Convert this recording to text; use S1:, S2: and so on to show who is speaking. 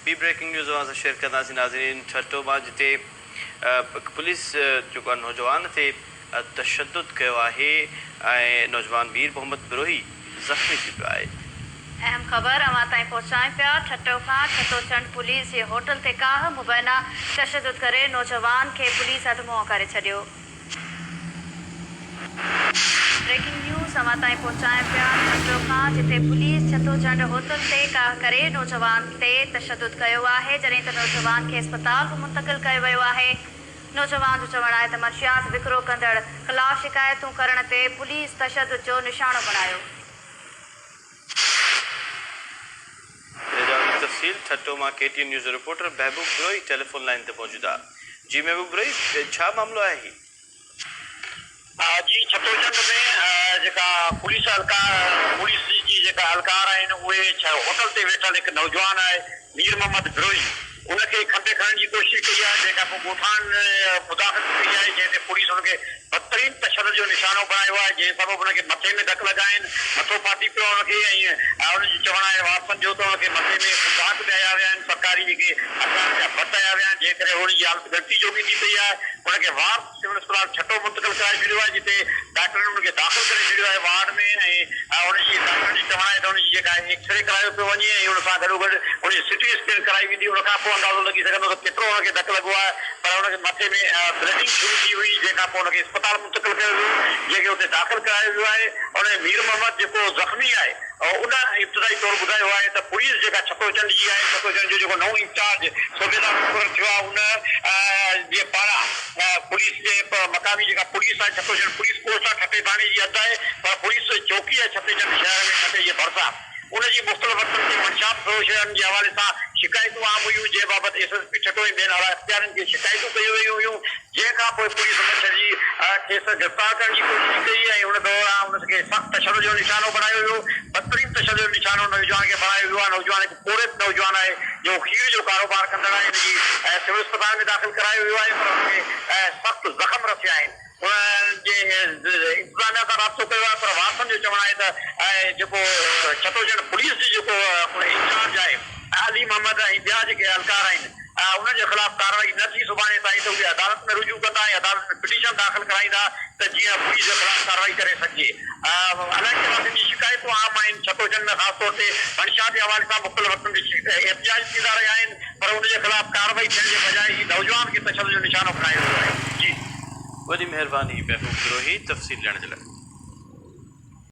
S1: ٻي breaking news اوهان سان شيئر ڪنداسين ناظرين ٺٽو مان جتي پوليس جيڪو آهي نوجوان تي تشدد ڪيو آهي ۽ نوجوان مير محمد بروهي زخمي ٿي پيو آهي.
S2: اهم خبر اوهان تائين پهچايون پيا ٺٽو کان ڇتو چنڊ پوليس جي هوٽل تي ڪاهه مبينا تشدد ڪري نوجوان کي پوليس اڌ منهن ڪري ڇڏيو. بريڪنگ نيوز اوهان تائين پهچايون پيا ٺٽو کان جتي پوليس ڇتو چنڊ هوٽل تي ڪاهه ڪري نوجوان تي تشدد ڪيو آهي جڏهن ته نوجوان کي اسپتال به منتقل ڪيو ويو آهي نوجوان جو چوڻ آهي ته منشيات وڪرو ڪندڙ خلاف شڪايتون ڪرڻ تي پوليس تشدد جو نشانو بڻايو.
S1: ان جا وڌيڪ تفصيل ٺٽو مان ڪي ٽي اين نيوز جو رپورٽر محبوب بروهي ٽيليفون لائين تي موجود آ جي محبوب بروهي ڇا معاملو آهي هي.
S3: جي ڇتوچنڊ ۾ جيڪا پوليس اھلڪار پوليس جي جيڪا اھلڪار آھن اھي ھوٽل تي ويٺل ھڪ نوجوان آھي مير محمد بروھي ان کي کنڀي کڻڻ جي ڪوشش ڪئي آھي جنھن کان پوء ڳوٺاڻن مداخلت ڪئي آھي جنھن تي پوليس ان کي بدترين تشدد جو نشانو بڻايو آهي، جنهن سبب هن کي مٿي ۾ ڌڪ لڳا آهن، مٿو ڦاٽي پيو آهي هن کي ۽ ان جو چوڻ آهي وارثن جو ته هن کي مٿي ۾ داغ به هنيا ويا آهن، سرڪاري جيڪي هٿيارن جا بٽ هنيا ويا آهن، جنهن ڪري هن جي حالت ڳڻتي جوڳي ٿي پئي آهي، هن کي وارث سول اسپتال ٺٽو منتقل ڪرائي ڇڏيو آهي، جتي ڊاڪٽرن هن کي داخل ڪري ڇڏيو آهي وارڊ ۾ ۽ هن جي ڊاڪٽرن جو چوڻ آهي ته هن جي جيڪا ايڪسري ڪرايو پيو وڃي ۽ ان سان گڏوگڏ هن جي سي ٽي اسڪين ڪرائي ويندي، ان کان پوء اندازو لڳي سگهندو ته ڪيترو هن کي ڌڪ لڳو آهي. پر هن کي مٿي ۾ بليڊنگ شروع ٿي هئي، جنهن کان پوء هن کي اسپتال منتقل ڪيو ويو، جنهن کي اتي داخل ڪرايو ويو آهي. ان ۾ مير محمد جيڪو زخمي آهي، ان ابتدائي طور ٻڌايو آهي ته پوليس جيڪا ڇتو چنڊ جي آهي، ڇتو چنڊ جو جيڪو نئون انچارج صوبيدار مقرر ٿيو آهي، ان جي پاران پوليس جي مقامي جيڪا پوليس آهي، ڇتو چنڊ پوليس پوسٽ آهي، ٺٽي ٿاڻي جي حد آهي، پر پوليس چوڪي آهي ڇتي چنڊ شهر ۾ ٺٽي جي ڀرسان. ان جي مختلف وقتن تي منشيات فروشن جي حوالي سان شڪايتون عام هيون، جنهن بابت ايس ايس پي ٺٽو ۽ ٻين اعليٰ اختيارين کي شڪايتون ڪيون ويون هيون، جنهن کان پوء پوليس مڇرجي کيس گرفتار ڪرڻ جي ڪوشش ڪئي ۽ ان دوران ان کي سخت تشدد جو نشانو بڻايو ويو، بدترين تشدد جو نشانو نوجوان کي بڻايو ويو آهي، نوجوان هڪ پورهيت نوجوان آهي، جيڪو کير جو ڪاروبار ڪندڙ آهي، هن جي سول اسپتال ۾ داخل ڪرايو ويو آهي پر هن کي سخت زخم رسيا آهن. انهن جي انتظاميا سان رابطو ڪيو آهي پر وارثن جو چوڻ آهي ته جيڪو ڇتوچنڊ پوليس جو جيڪو انچارج آهي علي محمد ۽ ٻيا جيڪي اهلڪار آهن انهن جي خلاف ڪارروائي نه ٿي سڀاڻي تائين ته اهي عدالت ۾ رجوع ڪندا ۽ عدالت ۾ پٽيشن داخل ڪرائيندا ته جيئن پوليس جي خلاف ڪارروائي ڪري سگهجي. علائقي واسين جي شڪايتون عام آهن ڇتوچنڊ ۾ خاص طور تي منشيات جي حوالي سان مختلف وقتن تي احتجاج ٿيندا رهيا آهن پر ان جي خلاف ڪارروائي ٿيڻ جي بجاء هي نوجوان کي تشدد جو نشانو بڻايو ويو آهي. جي.
S1: وڏي مهرباني محبوب بروهي تفصيل ڏيڻ جي لاء.